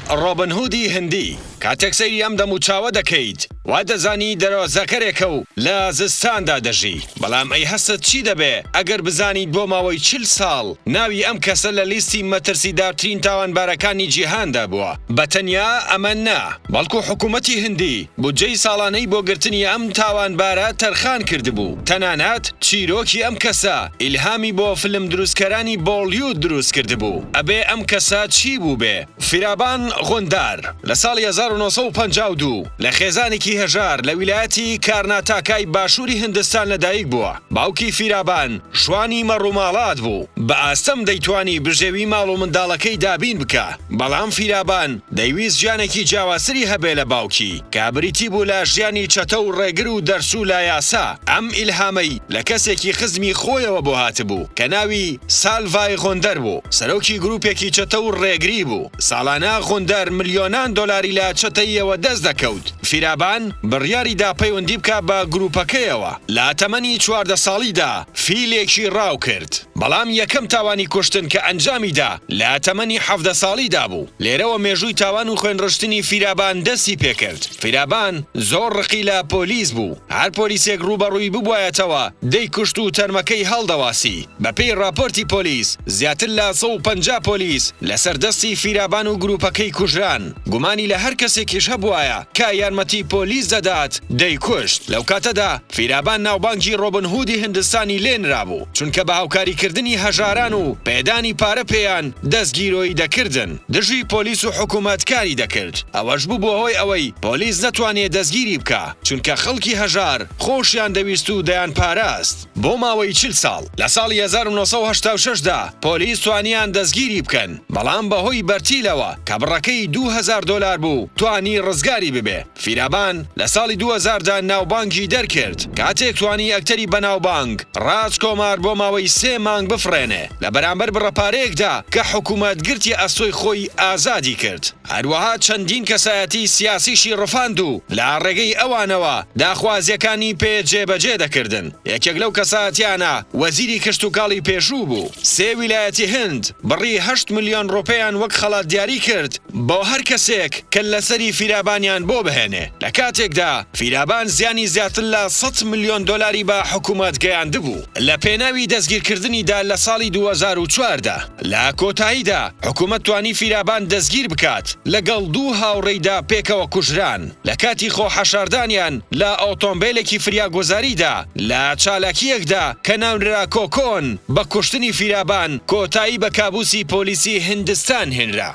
ڕۆبن هودی هندی. کاتێک سەیری ئەم دەموچاوە دەکەیت وا دەزانی دەرۆزەکەرێکە و لە زستاندا دەژی، بەڵام ئەی هەستت چی دەبێ ئەگەر بزانیت بۆ ماوەی 40 ساڵ ناوی ئەم کەسە لە لیستی مەترسیدارترین تاوانبارەکانی جیهاندا بووە؟ بە تەنیا ئەمە نا، بەڵکو حکوومەتی هندی بودجەی ساڵانەی بۆ گرتنی ئەم تاوانبارە تەرخان کردبوو، تەنانەت چیرۆکی ئەم کەسە ئیلهامی بۆ فلم دروستکەرانی بۆڵیود دروست کردبوو، ئەبێ ئەم کەسە چی بووبێ؟ فیرابان غوندار لە ساڵی 1952 لە خێزانێکی هەژار لە ویلایەتی کارناتاکای باشووری هندستان لەدایک بووە. باوکی فیرابان شوانی مەڕوماڵات بوو، بە ئاستەم دەیتوانی بژێوی ماڵ و منداڵەکەی دابین بکا، بەڵام فیرابان دەیویست ژیانێکی جیاوازتری هەبێ لە باوکی، کە بریتی بوو لە ژیانی چەتە و ڕێگر و دەرچوو لە یاسا. ئەم ئیلهامەی لە کەسێکی خزمی خۆیەوە بۆ هاتبوو کە ناوی سالڤای غوندەر بوو، سەرۆکی گروپێکی چەتە و ڕێگری بوو. ساڵانە غوندەر ملیۆنان دۆلاری لە چەتەییەوە دەست دەکەوت. فیرابان بڕیاری دا پەیوەندی بکا بە گروپەکەیەوە. لە تەمەنی 14 ساڵیدا فیلێکی ڕاو کرد. بەڵام یەکەم تاوانی کوشتن کە ئەنجامی دا لە تەمەنی 17 ساڵیدا بوو. لێرەوە مێژووی تاوان و خوێنڕشتنی فیرابان دەستی پێکرد. فیرابان زۆر ڕقی لە پۆلیس بوو. هەر پۆلیسێک ڕووبەڕووی ببوایەتەوە دەیکوشت و تەرمەکەی هەڵدەواسی. بەپێی ڕاپۆرتی پۆلیس، زیاتر لە 150 پۆلیس لەسەر دەستی فیرابان و گرووپەکەی کوژران. گومانی لە هەر کەسێکیش هەبوایە کە یارمەتی پۆلیس دەدات، دەیکوشت. لەو کاتەدا فیرابان ناوبانگی ڕۆبن هودی هندستانی لێ نرابوو، چونکە بە هاوکاریکردنی هەژاران و پێدانی پارە پێیان دەستگیرۆیی دەکردن، دژی پۆلیس و حکومەت کاری دەکرد. ئەوەش ببووە هۆی ئەوەی پۆلیس نەتوانێ دەستگیری بکا، چونکە خەڵکی هەژار خۆشیان دەویست و دەیانپاراست. بۆ ماوەی 40 ساڵ، لە ساڵی 1986 دا پۆلیس توانیان دەستگیری بکەن، بەڵام بەهۆی بەرتیلەوە کە بڕەکەی 2000 دۆلار بوو توانی ڕزگاری ببێ. فیرابان لە ساڵی 2000 دا ناوبانگی دەرکرد کاتێک توانی ئەکتەری بەناوبانگ ڕاج کۆمار بۆ ماوەی سێ مانگ بفڕێنێ لە بەرامبەر بڕە پارەیەکدا کە حکومەت گرتیە ئەستۆی خۆی ئازادی کرد. هەروەها چەندین کەسایەتی سیاسیشی ڕفاند و لە ڕێگەی ئەوانەوە داخوازییەکانی پێ جێبەجێ دەکردن. یەکێک لەو کەسایەتیانە وەزیری کشتوکاڵی پێشوو بوو. سێ ویلایەتی هند بڕی هەشت ملیۆن ڕوپیان وەک خەڵات دیاری کرد بۆ هەر کەسێک کەللەسەری فیرابانیان بۆ بهێنێ، لە کاتێکدا فیرابان زیانی زیاتر لە 100 ملیۆن دۆلاری بە حکومەت گەیاندبوو لە پێناوی دەستگیرکردنیدا لە ساڵی 2004 دا. لە کۆتاییدا حکومەت توانی فیرابان دەستگیر بکات، لەگەڵ دوو هاوڕێیدا پێکەوە کوژران لە کاتی خۆ حەشاردانیان لە ئۆتۆمبێلێکی فریاگوزاریدا لە چالاکییەکدا کە ناونرا کۆکۆن، بە کوشتنی فیرابان کۆتایی بە کابوسی پۆلیسی هندستان هێنرا.